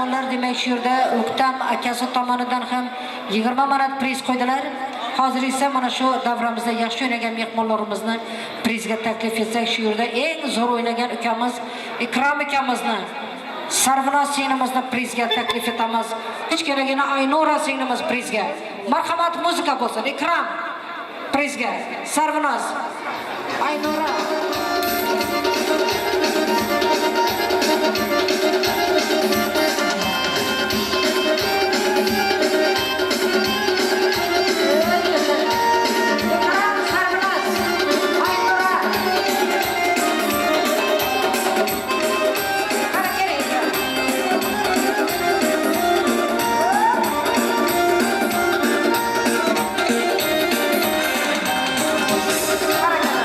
Mehmonlar, demak, shu yerda O'ktam akasi tomonidan ham 20 manat priz qo'ydilar. Hozir esa mana shu davramizda yaxshi o'ynagan mehmonlarimizni prizga taklif etsak, shu yerda eng zo'r o'ynagan ukamiz Ikrom ukamizni, Sarvinoz singlimizni prizga taklif etamiz. Kichkinagina Aynura singlimiz prizga. Marhamat, muzika bo'lsin. Ikrom prizga, Sarvinoz, Aynura. Ikrom, Sarvinoz, Aynura. Qara, keling, Ikrom. Barakalla.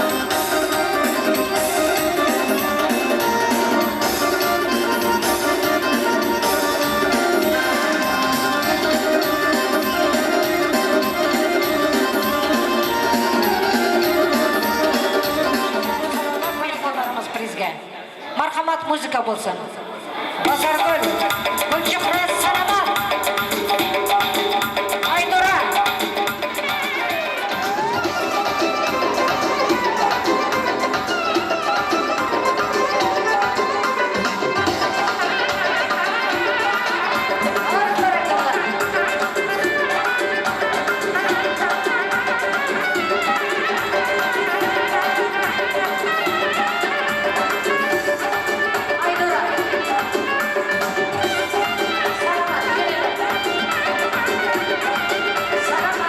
Mehmonlarimiz prizga. Marhamat, muzika bo'lsin. Bozorgul, Gulchehra, Salomat. Aynura. Barakalla. Aynura. Salomat, kelinglar. Salomat.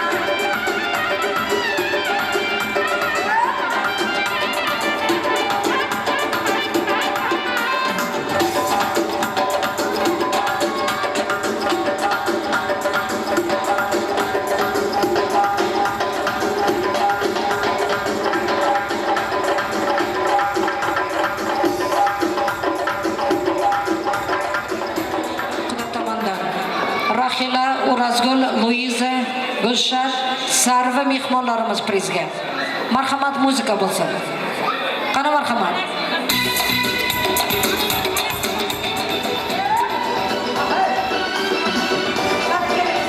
Quda tomondan Rahila, O'razgul, Luiza, Gulshad, Sarva mehmonlarimiz prizga. Marhamat, muzika bo'lsin. Qani, marhamat. Qani, keling,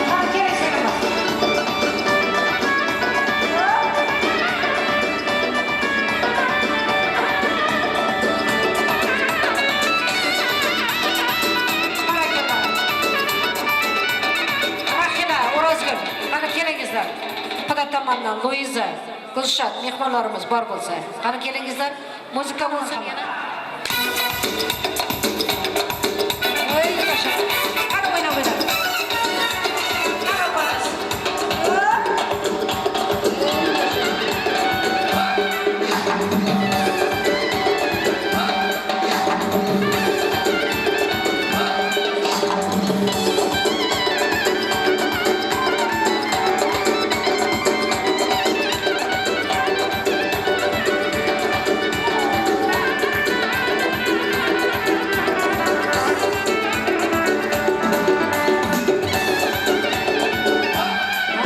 Qani, keling, singlim. Barakalla. Rahila, O'rozgul, qani kelingizlar. Quda tomondan Luiza, Gulshad mehmonlarimiz bor bo'lsa, qani kelingizlar. Muzika bo'lsin yana. Voy, yasha. Qani o'yna, o'yna. Qani borasiz.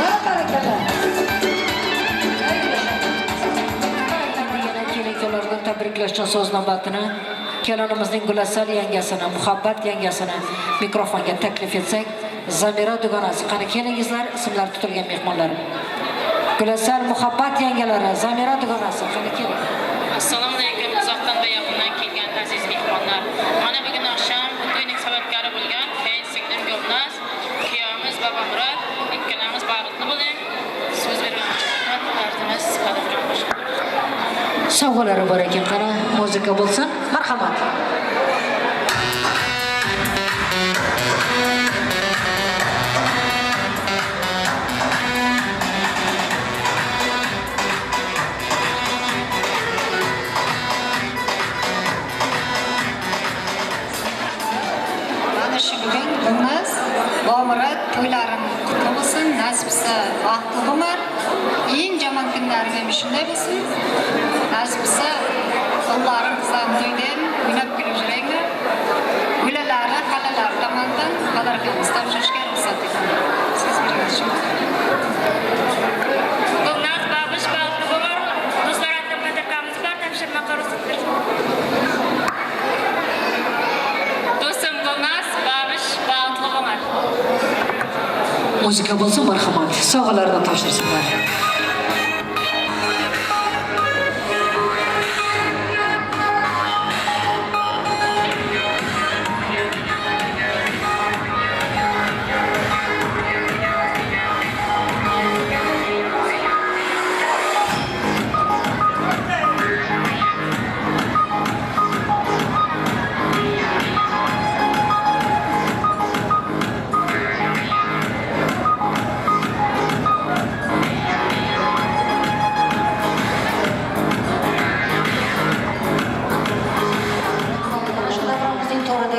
Ha, barakalla. Voy, yasha. Yana kelin-kuyovlarni tabriklash uchun so'z navbatini kelinimizning Gulasal yangasini, Muhabbat yangasini mikrofonga taklif etsak, Zamira dugonasi, qani kelingizlar, ismlari tutilgan mehmonlar. Gulasal, Muhabbat yangalari, Zamira dugonasi, qani keling. Assalomu alaykum, uzoqdan va yaqindan kelgan aziz mehmonlar. Mana bugun oqshom bu to'yning sababkori bo'lgan qayin singlim Gulnaz, kuyovimiz Bobomurod, ikkalamiz baxtli bo'ling. So'z bergan uchun rahmat, arzimiz qadrli qo'shiq. Sovg'alari bor ekan, qani muzika bo'lsin. Marhamat. Mana shu bugun Gulnaz, Bobomurod to'ylaring qutli bo'lsin, nasib etsa baxtli umr. Eng yomon kunlaring ham shunday bo'lsin. Nasib etsa o'g'llaring, qizlaring to'yda ham o'ynab kulib yuringlar. Gulalari, xalalari tomonidan подарка miz topshirishga ruxsat eting. Siz bergan uchun. Gulnaz, Babish, baxtli bo'lar. Do'stlar atdan подарка miz bor, topshirmoqqa ruxsat bering. Muzika bo'lsin, marhamat. Sovg'alarni topshirsinlar.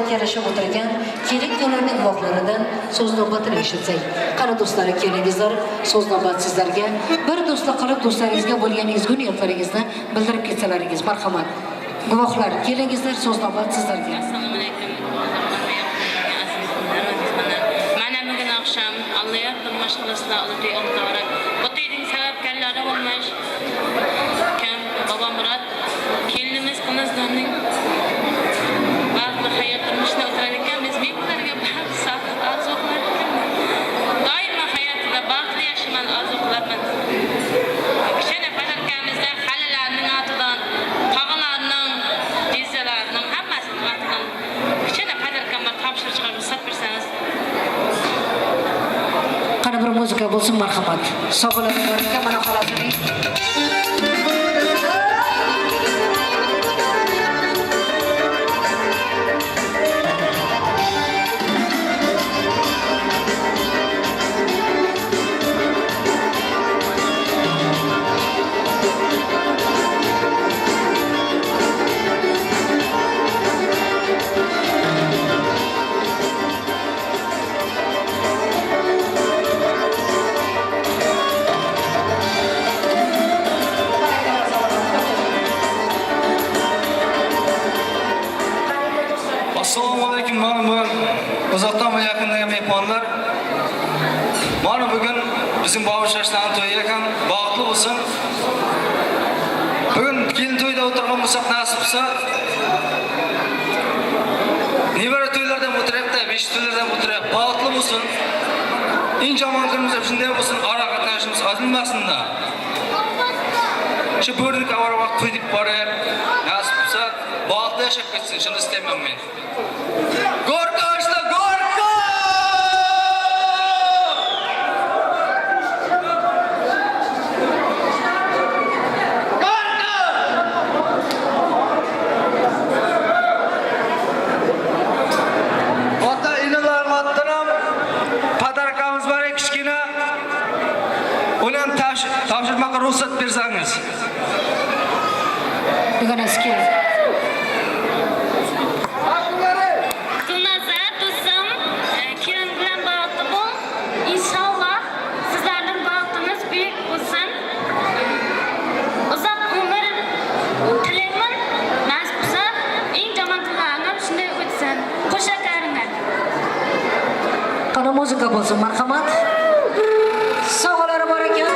Kelishib o'tirgan kelin kuyovlarning guvohlaridan so'z navbatini eshitsak. Qani do'stlar, kelingizlar, so'z navbat sizlarga. Bir do'stlik qilib do'stlaringizga bo'lgan ezgu niyatlaringizni bildirib ketsalaringiz, marhamat. Guvohlar, kelingizlar, so'z navbat sizlarga. Assalomu alaykum. Mana bugun oqshom Alloh turmush qilasizlar, ulug' o'mtorak. Bu to'yning sababkorlari bo'lmish kim Bobomurod kelinimiz qizimizning baxtli hayot turmushida o'tirar ekan, biz mehmonlarga baxt, sog'lik orzu qilar ekanman. Doimo hayotida baxtli yashaman orzu qilarman. Kichkina padarkamizda xalalarning otidan, tog'alarning, teyzalarning hammasining otidan kichkina padarkamga topshirishga ruxsat bersangiz. Qani bir muzika bo'lsin, marhamat. Sovg'alar bor ekan, mana xolasining. Assalomu alaykum, mana bu uzoqdan va yaqindagi mehmonlar. Mana bugun bizim Boboshlarning to'yi ekan, baxtli bo'lsin. Bugun kelin to'yida o'tirgan bo'lsak, nasib bo'lsa, nevara to'ylardan o'tiryapti, beshik to'ylardan o'tiryapti. Baxtli bo'lsin. Eng yomon kunimiz shunday bo'lsin, ora qatnashimiz ozilmasin-da. Shu bo'rni avvalroq qo'ydik borib, nasib bo'lsa, baxtli yashab ketsin, shuni istayman men. Gorka işte, gorka! Gorka! Ota inilar otdan padarkamiz bor kichkina. Uni ham topshirmoqqa ruxsat bersangiz. Dugonasi keling. Gulnazar do'stim, kelin bilan baxtli bo'l. Inshaalloh sizlarning baxtingiz buyuk bo'lsin. Uzoq umr tilayman. Nasib bo'lsa, eng yomon kunlarim shunday o'tsin. Qo'sha karinglar. Qani muzika bo'lsin, marhamat. Sovg'alari bor ekan.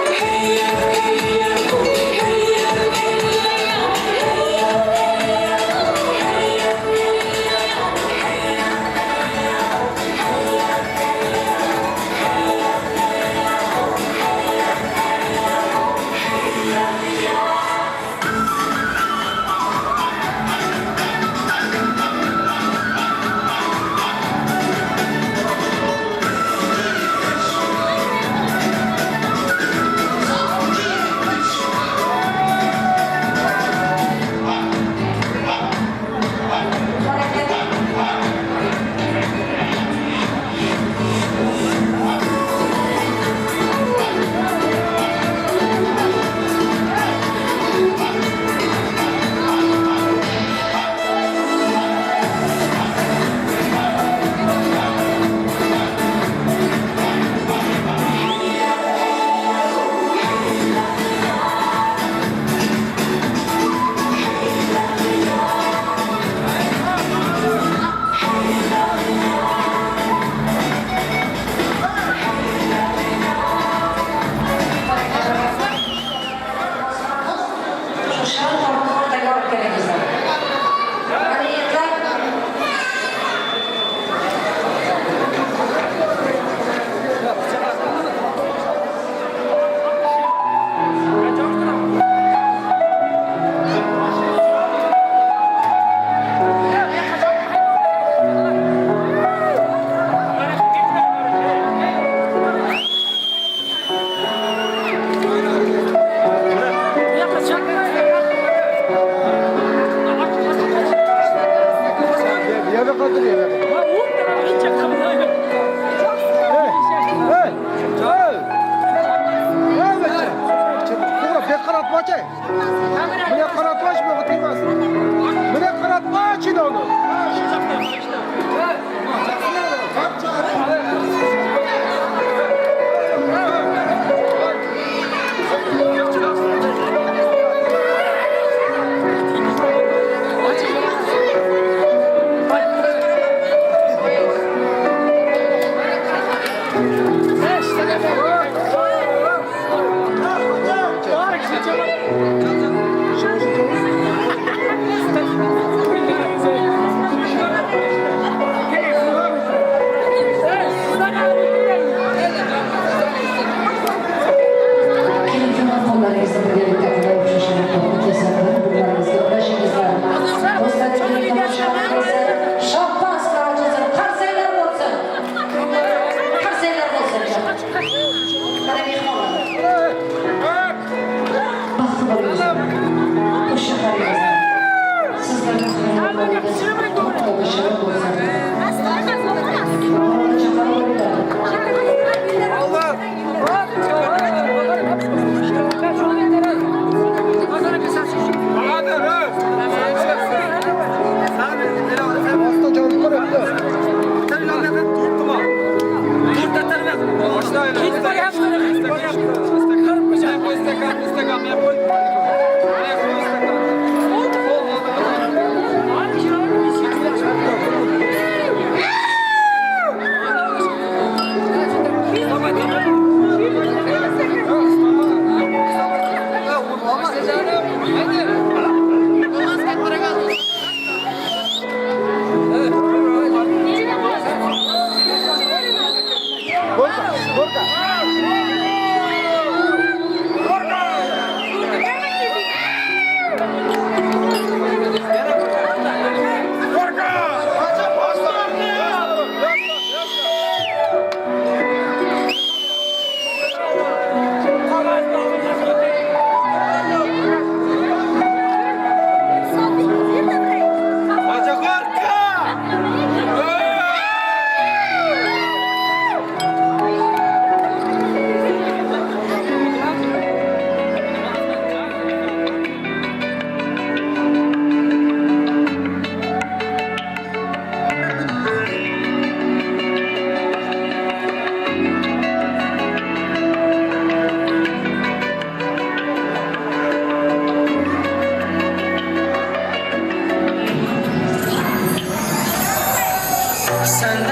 Sen